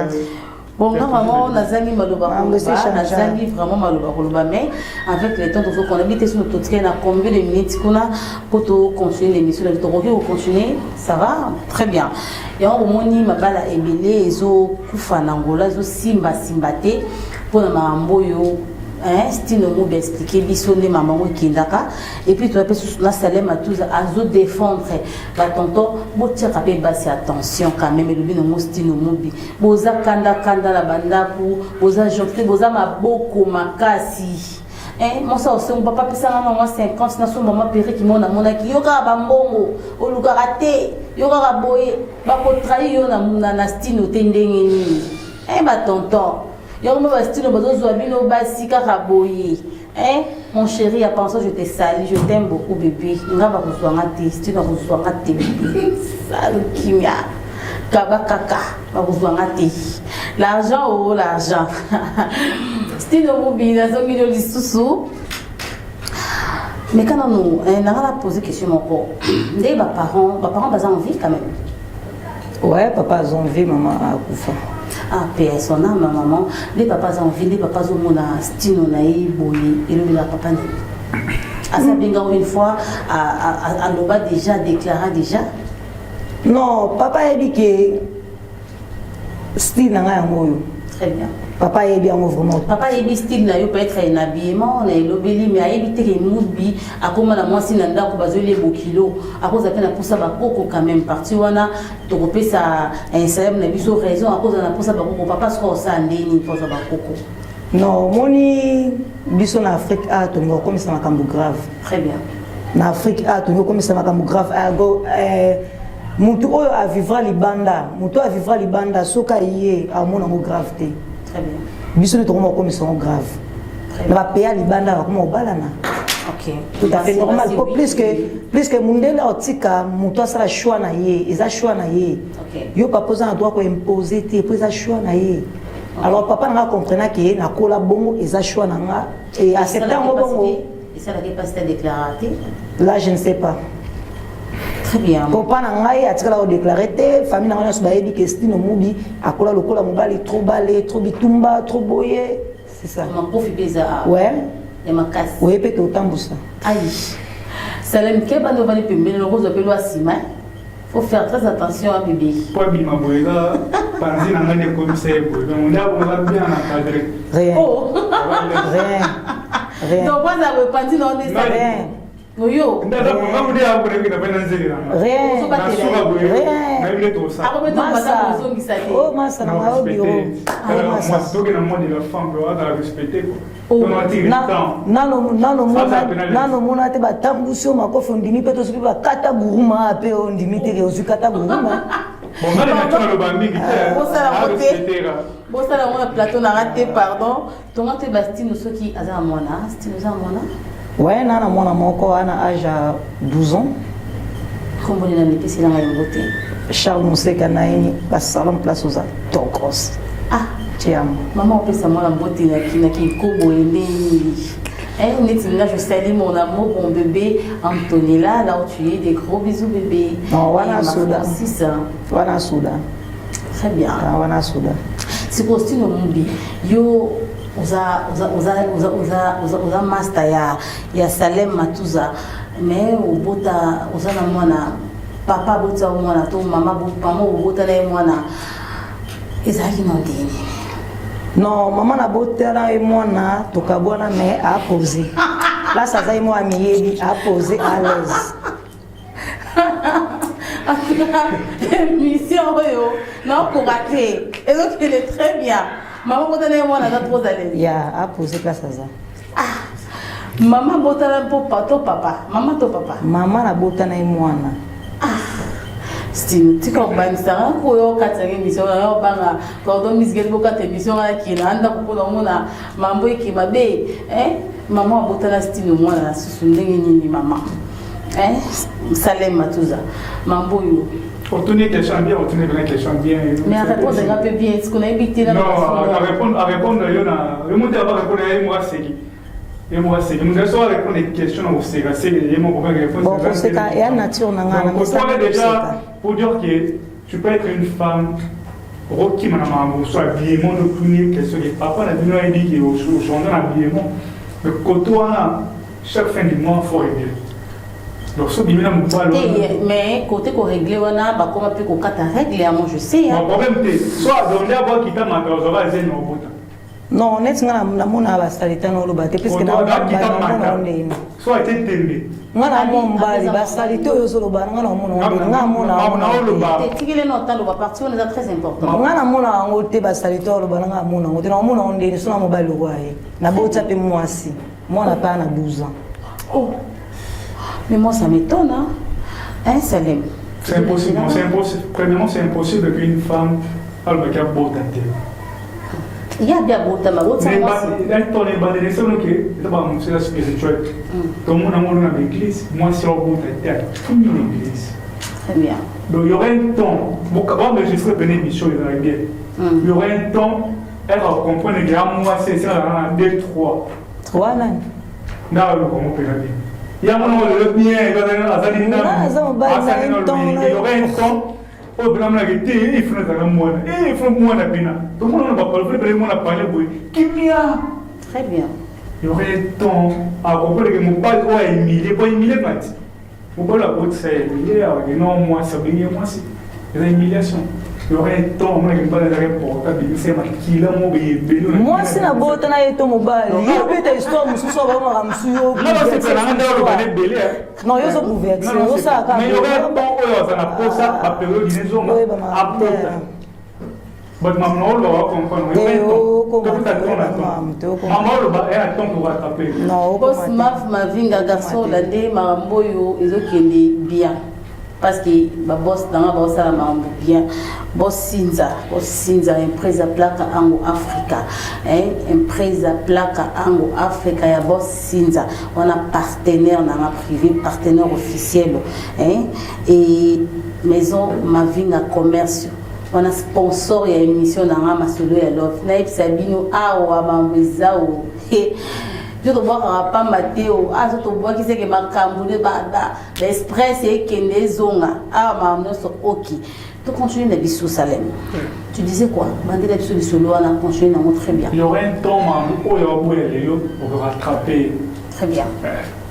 B: Bon, nga vraiment nazangi maloba koloba, nazangi vraiment maloba koloba. Mais avec le temps tozokona bi te, soki totikali na combien de minutes kuna po tocontinue l'émission na tokoki kocontinue? Ça va, très bien. Yango bomoni mabala ebele ezokufa na Ngola, ezosimbasimba te mpona makambo oyo Stino Mobi expliquer biso nde mama yango ekendaka. Et puis toya mpe susu na Salem Atuza, azodéfendre batonton. Botiaka mpe basi attention quand même. Elobi nango Stino Mobi, boza kandakanda na bandako, boza gentil, boza maboko makasi. Mwasi osengo, papa apesanga na mwa 50, nasomba mwa perruque mo. Namonaki yo kaka bambongo olukaka te, yo kaka boye, bakotrahir yo na Stino te. Ndenge nini, batonton yango mo bastino bazozwa bino basi kaka boye? Mon chéri, à penser, je te salue, je t'aime beaucoup, bébé. Nga bakozwanga te, Stino akozwanga te, bébé. Salu kimia. Kaba kaka, bakozwanga te. L'argent, oh, l'argent. Stino Mubi, nazongi yo lisusu. Mais quand on nanga na poser question moko. Nde ba parents baza en vie quand même?
A: Ouais, papa aza en vie, maman akufa.
B: Ah, paix à son âme, maman. Nde papa aza en vie, nde papa azomona Stino na ye boye, elobela papa nini? Aza benga une fois, aloba déjà, déclara déjà?
A: Non, papa ayebi ke style na ngai yango oyo.
B: Très bien.
A: Papa ayebi yango vraiment.
B: Papa ayebi style na yo, peut-être na habillement, na elobeli, mais ayebi te ke Mubi akóma na mwasi na ndako, bazoli bokilo, akozala mpe na mposa bakoko quand même. Parti wana tokopesa Instagram na biso raison, akozala na mposa bakoko. Papa soki osala ndeni mposa bakoko?
A: Non, omoni biso na Afrique a tolinga kokomisa makambo grave.
B: Très bien.
A: Na Afrique a tolingi kokomisa makambo grave. Mutu oyo avivra libanda, mutu oyo avivra libanda, soki aye amona yango grave te.
B: Très bien.
A: Biso nde tokoma kokomisa yango grave. Na bapeya ya libanda bakoma kobalana. Tout à fait normal. Po plus que mundele otika moto asala choix na ye, eza choix na ye. Yo papa oza na droit koimpose te, po eza choix na ye. Alors papa na nga comprenaki ye, nakola bongo, eza choix na nga et accepte yango bongo.
B: Esalaki mpasi te déclarer te?
A: Là, je ne sais pas.
B: Très bien.
A: Papa na ngai atikala kodéclare te. Famille na ngai nyonso bayebi ke Stino Mubi akola lokola mobali, trop bale, trop bitumba, trop boye, c'est ça.
B: Makofi mpe eza
A: ouais.
B: Ya makasi.
A: Oye mpe totambusa.
B: Ai, Salem, keba nde ovandi pembeni, lokozwa mpe lwa nsima. Faut faire très attention à bébé.
C: Po abima boye, eza panzi na ngai nde ekomisa ye boye. Donc nde akoza bien encadré.
A: Rien.
B: Oh.
A: Rien, rien.
B: Donc waza boye, panzi na onde.
A: Rien.
B: Oyo
C: nde aza ngambo nde akoleki na bana nzeli na nga.
A: Rien.
C: Nasuka boye.
A: Rien.
C: Nayebi nde tosala.
B: Akobeta.
A: Masa.
B: Ozongisa te.
A: Oh, masa na ngai, o bureau. Oh, masa.
C: Toke na mois de la femme, azala respecté quoi.
B: Oh.
C: Donc atiki temps.
A: Nano nano.
C: Ça, ça appelle
A: Nano mona te, batambusi yo makofi, ondimi mpe tosi mpe bakata guruma mpe ondimi te ke ozwi kata guruma.
C: Bon, nga na tuna loba mingi te.
B: Bosala yango te.
C: Respecté ka.
B: Bosala yango na plateau nanga te, pardon. Tonga toyeba Stino soki aza na mwana. Stino, oza na mwana?
A: Ouais, na mwana moko ana âge ya 12 ans.
B: Komboni na epeselanga yango te.
A: Charles Moseka nayeni basalon place oza tokos.
B: Ah.
A: Tiamo.
B: Mama opesa mwana mbote na kinkobo ndenge Eh, neti nga, je salue mon amour, mon bébé Antonella, là où tu es, des gros bisous bébé.
A: Non, wana
B: Eh, ma
A: Soudan.
B: Francis, hein.
A: Wana Soudan.
B: Très bien.
A: Ah, wana Soudan.
B: Sikoyo Stino Mubi, yo oza oza oza oza oza oza oza master ya Salem Matuza, mais obota, oza na mwana, papa abota yo mwana to mama mama obota na ye mwana, ezalaki na ndeni?
A: Non, mama nabotela ye mwana, tokabwana, mais apose place aza ye mwa miyebi, apose à l'aise.
B: En tout cas, émission oyo naokoka te, ezokende très bien. Mama bota na ye mwana, aza trop à l'aise.
A: Ya apose place aza.
B: Mama botala mpo to papa, mama to papa?
A: Mama nabota na ye mwana.
B: Stino, tika kobangisaka koyo okataka émission na yo, obanga cordon musical, bokata émission wana, kena ndako mpona omona mambo eke mabe. Mama abotala Stino mwana na susu ndenge nini? Mama Salem Matuza, mambo oyo.
C: Otuni question bien, otuni bien question bien.
B: Mais arépondre nga mpe bien, siko nayebi te.
C: Non, à répondre yo na yo moto aba répondre ye moko aseki, ye moko aseki. Moto so arépondre question na koseka seki, ye moko kaka réponse.
A: Bon, koseka ya nature na nga na.
C: Donc toi déjà, pour dire que tu peux être une femme okokima na makambo mosusu, habillement, otuni question ke papa na bino ayebi ke ochange na habillement, mais koto wana, chaque fin du mois faut régler. Donc so bimi na mobali.
B: Te, mais côté korégler wana, bakoma mpe kokata règle yango, je sais, hein.
C: Bon, problème te, so adonde abwakita mata, ozwaka azeni obota.
A: Non, neti nga namona basali te, na oloba te, puisque namona ndeni.
C: So ate tembe.
A: Nga na mwa mobali, basali te oyo ozoloba, nga na omona ndeni, nga amona.
B: Te, tikele na otaloba, partie wana eza très important.
A: Nga namona yango te, basali te oloba na nga, amona yango te, naomona yango ndeni so na mobali lokwa ye nabota mpe mwasi, mwana mpe na 12 ans.
B: Oh, mais moi ça m'étonne, hein, hein Salem?
C: C'est impossible, non, c'est impossible. Premièrement, c'est impossible qu'une femme alobaki abota te.
B: Ya bi abotama, bota mwasi.
C: Tona ebandeli esono ke eza bamosu eza spirituel. Tomona ngo na baéglise, mwasi abota te, akimi na église.
B: Très bien.
C: Donc il y aurait un temps, enregistrer pene émission ezalaki bien, il y aurait un temps elle va comprendre que ya mwasi esalaka na 2 3.
A: Wana.
C: Nda aloba ngo mpena bien, yango nango lelo bien azali.
A: Aza mobali na un temps.
C: Il y aurait un temps oyo mpena amonaka te, ifo nazalaka mwana, ifo mwana mpena tomona na bapale pene mwana pale boye kimia.
B: Très bien.
C: Il y aurait un temps acomprendre que mobali oyo ahumilie po ahumilie kati mobali akotisa ye humilie awake non, mwasi abengi ye mwasi, eza humiliation. Il y aurait un temps amonaki mobali azalaki porta bimisa ye makila mo boye ebele.
A: Mwasi na bota na ye to mobali, yo obeta histoire mosusu, abamaka mosu yo.
C: Nga basepela nanga nde aloba na ebele.
A: Non, yo ozo bouleverse, ozosalaka.
C: Mais il y aurait un temps oyo aza na posa bapériode nezonga abota bato, mama oloba bacomprendre. Mama oloba eya temps pour rattraper.
B: Bosmaf Mavinga, garçon olande makambo oyo ezokende bien. Parce que ba boss nanga baosala makambo bien. Bosinza, bosinza empresa placa ango Africa, hein, empresa placa ango Africa ya boss Sinza, wana partenaire nanga privé, partenaire officiel, hein, et maison Mavinga Commerce wana sponsor ya émission nanga masolo ya love. Nayebisa bino awa mambo eza o biso tobwakaka pamba te o aso tobwakiseke makambo nde L'express ekende ezonga awa makambo nyonso oki to continue na biso Salem. Tu disais quoi? Bandela biso lisolo wana continue nango très bien.
C: Il y aurait un temps makambo oyo baboya lelo okorattraper.
B: Très bien.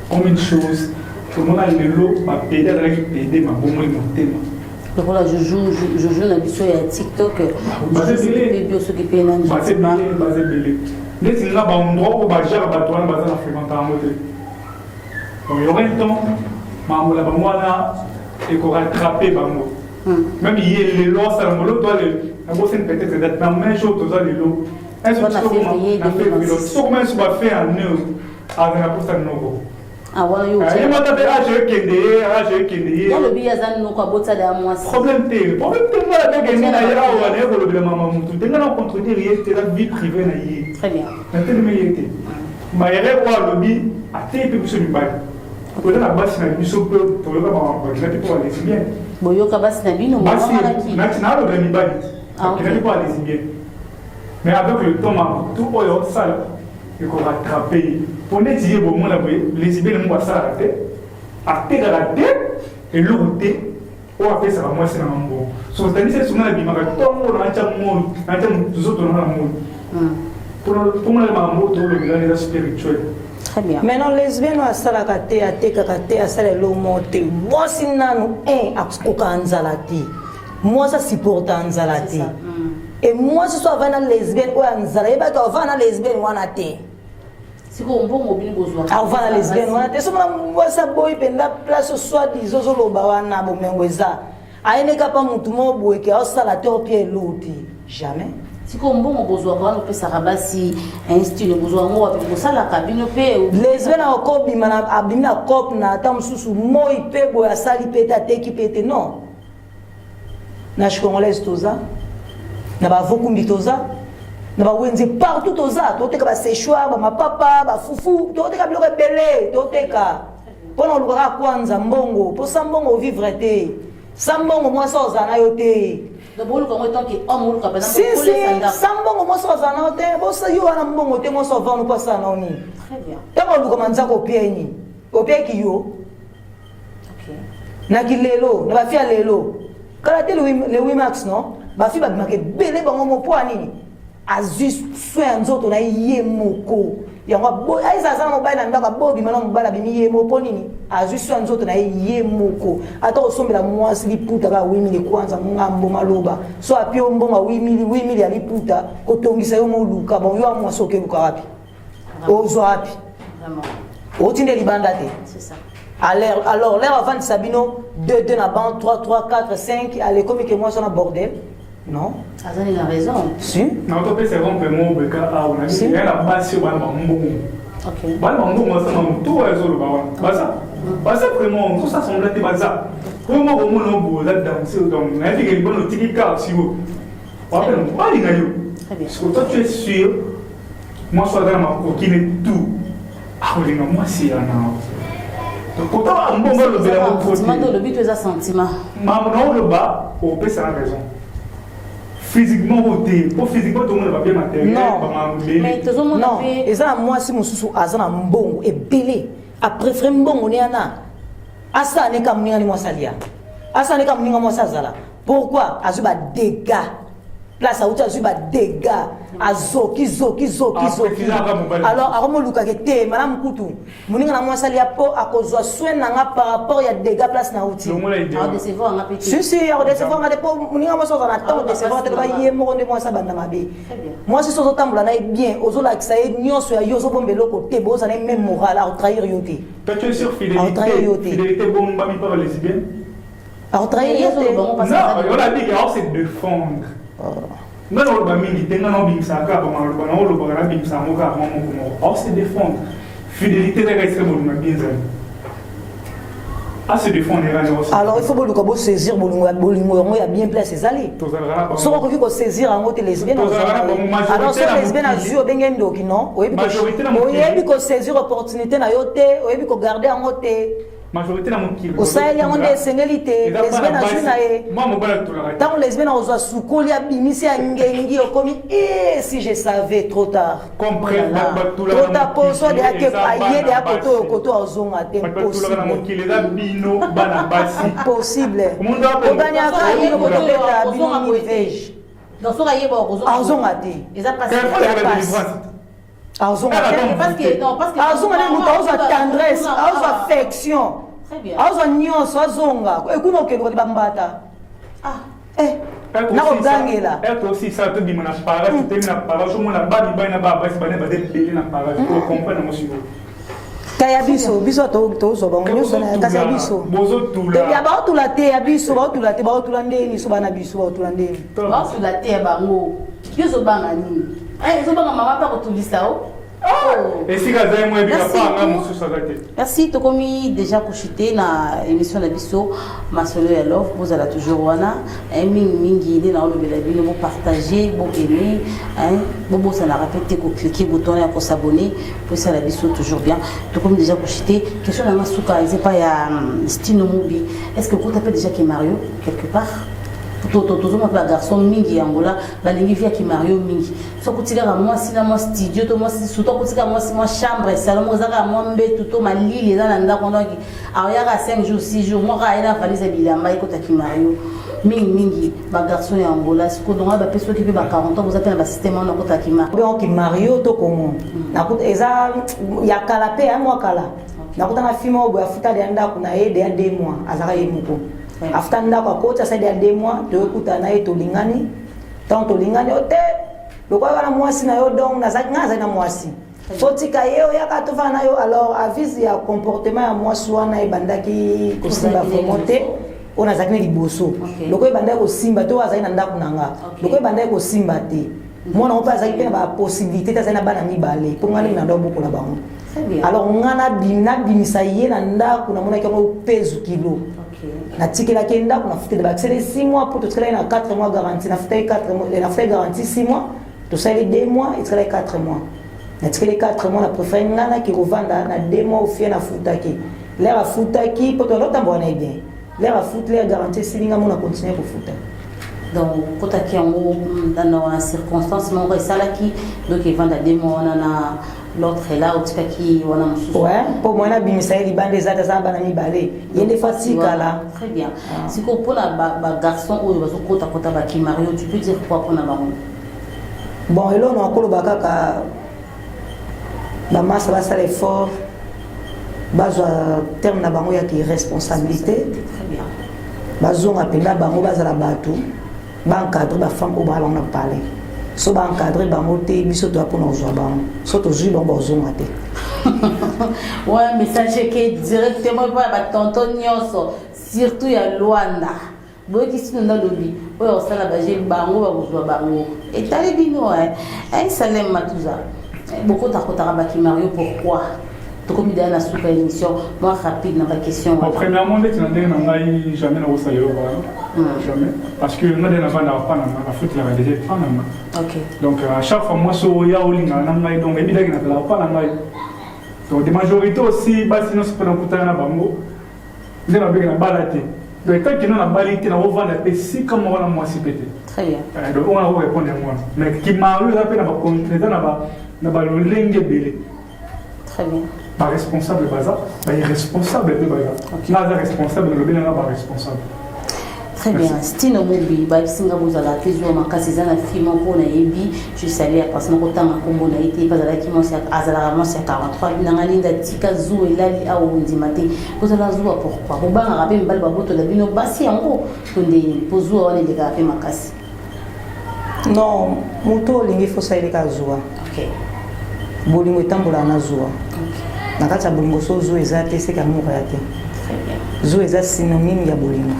C: Comme une chose tomona lelo bapede azalaki pede mabongoli motema
B: lokola juju juju na biso ya tiktok
C: baza
B: soki mpe nani
C: baza ebele neti nga baendroit oyo bajare bato wana baza na fréquente yango te. Donc il y aurait un temps, makambo na bango wana ekorattrape bango. Même ye lelo asala ngolo toi lelo nabosani peut-être date na mai jour toza lelo. Est-ce que soko so ba fait en eux azala posa noko.
B: Ah, wana yo
C: ye mata mpe age ekende ye age ekende ye
B: alobi ye aza noko abotisa ya mwasi
C: problème te problème te nga nabekende na ye awa naye kolobela mama motu te nga na contredire ye te eza vie privée na ye.
B: Très bien.
C: Natelemi ye te. Mayele oyo alobi ateyi mpe biso mibali. Toza na basi na biso mpe toyoka bakendaki mpo ba lesbienne.
B: Boyoka basi na bino
C: basi nati nalobela mibali bakendaki mpo ba lesbienne. Mais avec le temps makambo tout oyo osala ekorattrape ye. Mpo neti ye bomona boye lesbienne moko asalaka te, atekaka te, eloko te. Oyo apesaka mwasi na nga mbongo. So otandisi esunga na bimaka ntongo na atya moi, na atya nzoto na nga na moi. Mpona makambo oyo tolobela eza spirituel.
B: Très bien.
A: Maintenant lesbienne oyo asalaka te, atekaka te, asala eloko moko te. Mwasi nanu un akokaka nzala te. Mwasi asupporta nzala te. Et mwasi so avanda na lesbienne oyo ya nzala, yebaka avanda na lesbienne wana te.
B: Sikoyo mbongo bino bozwaka.
A: Avanda lesbienne wana te. Soki mona mwasi aboyi mpenza place soit disant ozoloba wana bomengo eza. Ayendeka pa mutu moko boye ke aosala te opia eloko te. Jamais.
B: Sikoyo mbongo bozwaka wana opesaka basi instine bozwa yango wapi bosalaka bino mpe
A: lesbienne akobima na abimi na cope na ata mosusu moi mpe boye asali mpe te ateki mpe te non. Na congolaise toza na bavokumbi toza na bawenze partout toza toteka basechoir bamapapa bafufu toteka biloko ebele toteka mpona olukaka kwanza mbongo mposa mbongo ovivre te sa mbongo mwasi ozala na yo te. Si si sa mbongo mwasi ozala na yo te bosa yo wana mbongo te mwasi ovanda mpo asala na yo nini ntango oluka manzaka opiai nini opiaki yo na kilelo na bafi ya lelo kala te le 8 mars non bafi babimaka ebele bango mo mpo ya nini azwi soin ya nzoto na ye moko yango aza aza na mobali na ndako abobima na mobali abimi ye moko mpo nini azwi soin ya nzoto na ye ye moko ata kosombela mwasi liputa kaka 8000 kwanza ngambo maloba so api yo mbongo 8000 8000 ya liputa kotongisa yo moluka bon yo mwasi okeluka wapi ozwa wapi otinde libanda te. Alors, alors l'air avandisa bino 2 2 na ban 3 3 4 5 alekomi ke mwasi wana bordel non.
B: Azali na raison.
A: Si.
C: Na otopesa exemple moko beka awa na biso ya na basi oyo bana bambongo. Bana bambongo baza na motu oyo azoloba wana. Baza. Baza vraiment ozosa semblant te baza. Oyo moko omona obo oza danse donc nayebi ke libona otiki kaka sikoyo. Wapela mobali na yo. Parce que toi tu es sûr mwasi oyo aza na makoki ne tout akolinga mwasi ya na kota mbongo alobela
B: mokoti olobi to eza sentiment
C: mambo na oloba opesa na raison physiquement oyo te po physiquement tomona babien matériel bamambo ebele.
A: Non, eza na mwasi mosusu aza na mbongo ebele apréféré mbongo ne yana asala ne ka moninga ni mwasi alia asala ne ka moninga mwasi azala. Pourquoi azwi ba dégâts place auti azwi ba dégâts azoki zoki zoki zoki alors akomolukaka te malamu kutu moninga na mwasi alia mpo akozwa soin na nga par rapport ya dégâts place na uti. Si si akodecevoir nga te mpo moninga mwasi ozala na temps odecevoir te loba ye moko nde mwasi abanda mabe. Mwasi so ozotambola na ye bien ozolakisa ye nyonso ya yo ozobomba eloko te bozala ye même moral akotrahir yo te.
C: Toi tu es sur fidélité fidélité bombami par lesbienne.
A: Akotrahir yo te.
C: Non, on a dit qu'il se défendre. Nga na oloba mingi te nga na obimisaka kaka bamaloba na olobaka nabimisa yango kaka mwa moko moko ao se défendre fidélité kaka esika bolinga bien ezali. Ase défendre.
A: Alors il faut boluka bosaisir bolingo, bolingo yango ya bien place ezali. Soki okoki kosaisir yango te, lesbienne, alors so lesbienne azwi, obenge ndoki. Non, oyebi kosaisir opportunité na yo te, oyebi kogarder yango te.
C: Majorité na mokili.
A: Osaleli yango nde esengeli te. Lesbienne azwi na ye, ntango lesbienne akozwa sukoli, abimisi ya ngengi, okomi e si je savais. Trop tard, trop tard, po so deyake aye deya koto oyo koto azonga te.
C: Impossible,
A: impossible. Oganyaka bino, kotobeta bino milvege, azonga te. Azonga te, azonga nde moto azwa tendresse, azwa affection, azwa nyonso, azonga ekuna okende koti bambata nakogangela.
C: Tosisa, tobima na parage, totemi na parage, omona bamibali na babasi bane baza ebele na parage, tocomprendre yango sikoyo.
A: Ka ya biso, biso tozwa bango nyonso, kasi ya biso ya baotula te, ya biso baotula te, baotula ndeni so bana biso baotula ndeni.
B: Baotula te ya bango. Yo ozobanga nini? Ozobanga mama mpe akotulisa o.
C: Esika azali moyebika pa anga mosusu aza te.
B: Merci. Tokomi déjà kochuter na émission na biso Masolo ya Love. Bozala toujours wana mingimingi nde naolobela bino, bopartage, boaime, bobosanaka mpe te kocliquer bouton ya kos'abonner po esala biso toujours bien. Tokomi déjà kochuter. Question nanga suka eza epai ya Stino Mubi: est ce que okota mpe déjà kimario quelque part? Tozomona mpe bagarçon mingi ya Angola balingi vie ya kimario mingi. Soki otikaka mwasi na mwa studio to mwasi, surtout okotika mwasi mwa chambre, salon moko eza kaka mwa mbetu to malili eza na ndako, donc aoyaka 5 jours, 6 jours moko, aye na valise ya bilamba, ekotaki mario. Mingimingi bagarçon ya Angola sikoyo, donc bapesi soki mpe ba 40 ans, boza mpe na basystème wana okotaki mario?
A: Donc mario to komo eza ya kala mpe ya mwa kala. Nakutana fille moko boye, afuta deya ndako na ye deya 2 mois, azalaka ye moko, afuta ndako, akoti, asali deya 2 mois. Toyokutana na ye, tolingani. Ntango tolingani, o te lokola wana mwasi na yo, donc nazalaki ngai azali na mwasi, fotika ye oyaka tofanda na yo. Alors avise ya comportement ya mwasi wana ebandaki kosimba vraiment te. Oyo nazalaki na liboso, lokola ebandaki kosimba te, oyo azali na ndako na nga, lokola ebandaki kosimba te, mwana ngo mpe azalaki mpe na bapossibilité te, azali na bana mibale, mpo ngai ndenge na ndo bokola bango. Alors nga nabimisa ye na ndako, namonaki yango pezu kilo. Natikelaki ye ndako, nafuteli, bakiseli 6 mois, mpo totikelaki na 4 mois garantie. Nafutaki 4 mois, nafutaki garantie 6 mois, tosali 2 mois, etikalaki 4 mois, natikeli 4 mois. Na préféré nga naki kovanda na 2 mois ofie. Nafutaki l'heure afutaki, mpo toanda otambola na ye bien. L'heure afuti, l'heure garantie esili, nga mona continue kofuta.
B: Donc okotaki yango na circonstance moko esalaki, donc evanda 2 mois wana na l'autre là, otikaki wana mosusu.
A: Ouais, mpo mwana abimisa ye libanda eza te, aza na bana mibale, ye nde fa tikala.
B: Très bien. Sikoyo mpona bagarçon oyo bazokotakota bakimario, tu peux dire quoi mpona bango?
A: Bon, eloko na koloba kaka, bamasa basala effort, bazwa terme na bango ya kiresponsabilité, bazonga mpenza bango, bazala bato baencadre bafemme oyo baa bango na palais. So baencadre bango te, biso toya mpona kozwa bango. So tozwi bango, bazonga te.
B: Ouais, message eke directement mpo ya batonton nyonso, surtout ya Lwanda. Boyoki sino ndalobi oyo akosala baje bango, bakozwa bango, etali bino. Salem Matuza, bokotakotaka bakimario pourquoi? Tokomi deya na suka émission, mwa rapide na baquestion.
C: Bon, premièrement, ndeti na ndenge na ngai, jamais nakosala eloko wana, jamais, parce que nga nde navandaka pa na nga, nafutelaka déjà epa na nga. Donc à chaque fois mwasi oya olingana na ngai, donc ebidaki nazalaka pa na ngai. Donc de majorité aussi, basi nyonso mpe nakutana na bango nde nabeki na bala te. Donc etaki no nabali te, nakovanda mpe sika moko na mwasi mpe te.
B: Très bien.
C: Donc wana nakorépondre yango wana. Mais kimario eza mpe eza na balolenge ebele.
B: Très bien.
C: Baresponsable baza, bairresponsable mpe baza. Nga aza responsable, nalobi nanga baresponsable.
B: Très bien. Stino Mobi, bayebisinga bozala te zuwa makasi. Eza na fille moko nayebi, je salue ya parce nakotanga nkombo na ye te, mpe azalaki mwasi, azalaka mwasi ya 43 nanga. Linda, tika zuwa elali awa, ondima te bozala zuwa. Pourquoi bobangaka mpe mibali babotola bino basi yango to ndeni? Mpo zuwa wana elekaka mpe makasi.
A: Non, moto olingi fosa eleka zuwa. Bolingo etambolaka na zuwa. Na kati ya bolingo, so zuwa eza te, seke amour ya te. Zuwa eza synonyme ya bolingo.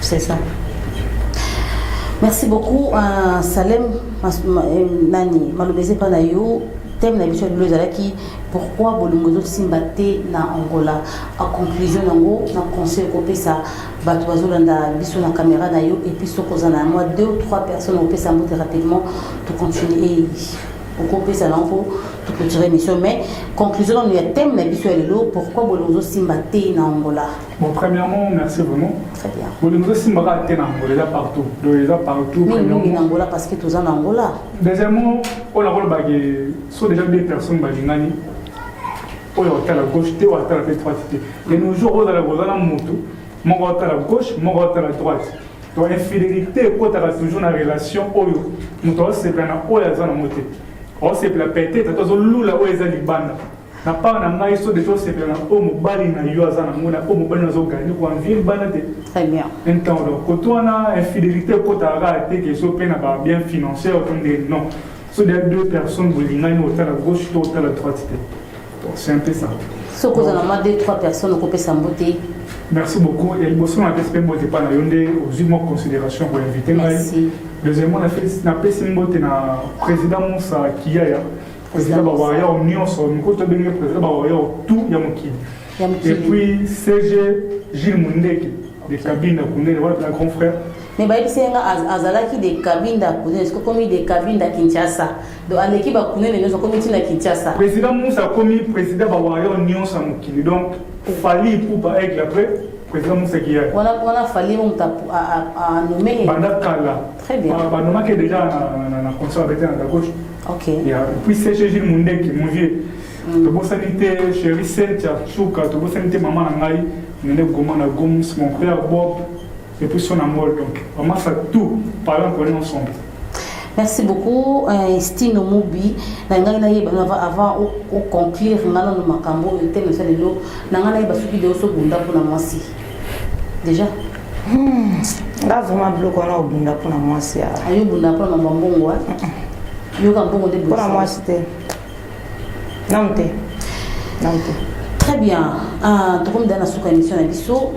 A: C'est ça.
B: Merci beaucoup, Salem. Mas, ma, nani maloba eza epa na yo. Thème na biso ya lelo ezalaki pourquoi bolingo ezosimba te na Angola. A conclusion nango na conseil okopesa bato bazolanda biso na caméra na yo, et puis soki oza na mwa deux ou trois personnes okopesa mbote rapidement, to continue okopesa nango mpo to clôturer émission. Mais conclusion nanu ya thème na biso ya lelo, pourquoi bolingo ezosimba te na Angola?
C: Bon, premièrement, merci vraiment.
B: Très bien.
C: Bolingo ezosimba te na Angola, eza partout. Donc eza partout.
B: Mingi mingi na Angola parce que toza na Angola.
C: Deuxièmement, oyo nakolobaki, so déjà deux personnes balingani, oyo otala gauche te, oyo atala mpe droite te. De nos jours, ozala koza na motu moko otala gauche, moko otala droite. Donc infidélité ekotaka toujours na relation oyo moto aosepela na oyo aza nango te, aosepela peut-être to azolula oyo eza libanda. Na part na ngai, so déjà osepela na oyo mobali na yo aza nango, na oyo mobali na azogagner, koenvier libanda te.
B: Très bien.
C: Un temps, donc koto wana infidélité ekotaka kaka te ke so mpe na babiens financier to nde non. So déjà deux personnes bolingani, otala gauche to otala droite te. Donc c'est un peu ça.
B: Soki oza na mwa deux trois personnes okopesa mbote.
C: Merci beaucoup. Ya liboso, napesi mpe mbote epa na yo nde ozwi mwa considération koinviter ngai.
B: Merci.
C: Deuxièmement, napesi mbote na président Musa Kiyaya, président bawarrior nyonso moko, tobenge président bawarrior tout ya mokili.
B: Ya
C: Et
B: mokili.
C: puis CG Gilles Mundeke de Kabinda Kunene, wana na grand frère.
B: Mais bayebisi nga azalaki de Kabinda Kunene, soki okomi de Kabinda Kinshasa, donc aleki bakunene nyonso, akomi ntina Kinshasa.
C: Président Musa akomi président bawarrior nyonso ya mokili. Donc Fally Ipupa, aigle, après président Musa Kiyaya.
B: Wana wana Fally mo moto anommé ye.
C: Banda kala.
B: Très bien.
C: Banommaki déjà na concert abete na gauche. Yeah. Et puis CG Gilles Mundeke, mon vieux. Tobosani te chéri Cynthia Chuka, tobosani te mama na ngai, Nene Goma na Goms, mon frère Bob, et puis son amour. Donc, vraiment ça tout, parlons, on est ensemble.
B: Merci beaucoup, Stino Mubi. Na ngai nayeba avant oconclure nga nano makambo oyo te meso lelo na ngai nayeba soki de osobunda mpona mwasi déjà.
A: Nga vraiment, biloko wana, obunda mpona mwasi ya
B: Ayobunda mpona mambo ya mbongo, yoka mbongo nde.
A: Mpona mwasi te, nanu te, nanu te.
B: Très bien. Tokomi da na suka émission na biso.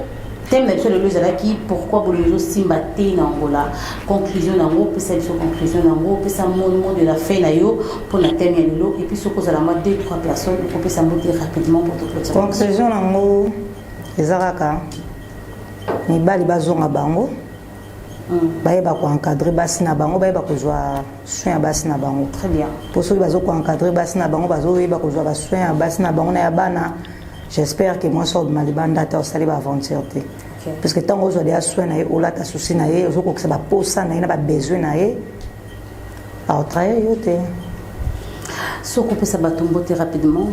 B: Thème na biso lelo ezalaki pourquoi bolingo ezosimba te na Angola. Conclusion nango, opesa biso conclusion nango, opesa mot de la fin na yo mpona thème ya lelo, et puis soki ozala mwa deux trois personnes okopesa mbote rapidement pour toclôturer.
A: Conclusion nango eza kaka mibali bazonga bango, bayeba koencadrer basi na bango, bayeba kozwa soin ya basi na bango.
B: Très bien.
A: Mpo soki bazokoencadrer basi na bango, bazoyeba kozwa basoin ya basi na bango na ya bana, j'espère que mwasi obima libanda te, osali baaventure te, parce que ntango ozwa deya soin na ye, olata susi na ye, ozokokisa baposa na ye na babesoin na ye, aotrahir yo te.
B: Soki opesa bato mbote rapidement.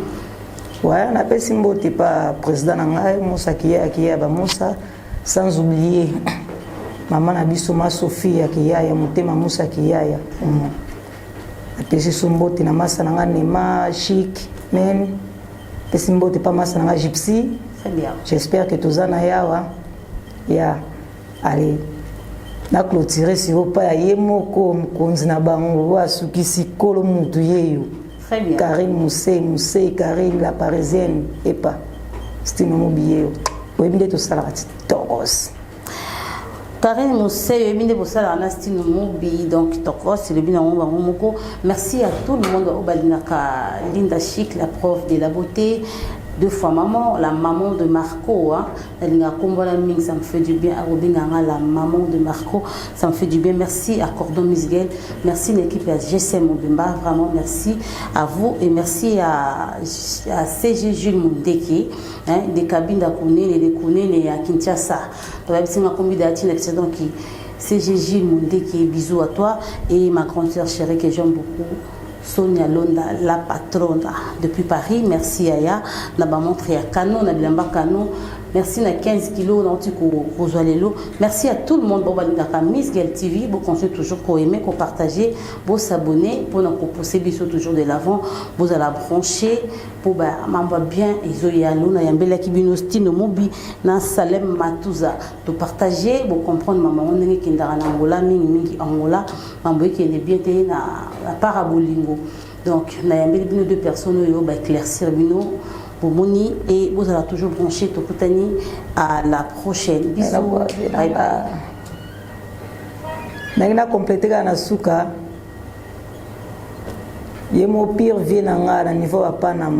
A: Ouais, napesi mbote pa président na ngai Musa Kiyaya, Kiyaya bamusa, sans oublier mama na biso ma Sophie ya Kiyaya, motema Musa Kiyaya. Napesi so mbote na masa na ngai Nema Chic men, pesi mbote pa masa na ngai Gypsy.
B: Très bien.
A: J'espère que toza na ye awa ya allez na clôture siko pa ya ye moko mokonzi na bango oyo asukisi kolo mutu yeyo.
B: Très bien.
A: Karine Musei, Musei Karine la Parisienne, epa Stino Mobi yeyo, oyebi nde tosalaka ti tokos.
B: Karine Mosey, oyebi nde bosalaka na Stino Mobi, donc tokos elobi nango bango moko. Merci à tout le monde oyo balingaka Linda Chic, la prof de la beauté, deux fois maman, la maman de Marco, hein. Nalinga kombo na mingi, ça me fait du bien. Akobenganga la maman de Marco, ça me fait du bien. Merci à Cordon Misgel, merci l'équipe ya GSM Mobimba, vraiment merci à vous et merci à CG Jules Mundeke, hein, de Kabinda Kunene, de Kunene ya Kinshasa. Toyebisi nga kombi da tina bisa. Donc CG Jules Mundeke, bisous à toi et ma grande sœur chérie que j'aime beaucoup, Sonia Londa, la patronne depuis Paris. Merci Yaya na ba montre ya Kano, na bilamba Kano. Merci na 15 kilos na oti kozwa lelo. Merci à tout le monde bo balingaka Miss Gel TV. Bo continuer toujours ko aimer, ko partager, bo s'abonner pour na ko pousser biso toujours de l'avant. Bozala brancher po ba mambo bien ezoya luna yambelaki bino Stino Mobi na Salem Matuza. To partager, bo comprendre mama ndenge kendaka na Angola, mingi mingi Angola mambo ekende bien te na part ya bolingo. Donc nayambeli bino deux personnes oyo baéclaircir bino bomoni et bozala toujours branché. Tokutani à la prochaine, bisous, bye bye.
A: Ndenge na compléter kaka na suka. Ye mo pire vie na nga na niveau ya Panama.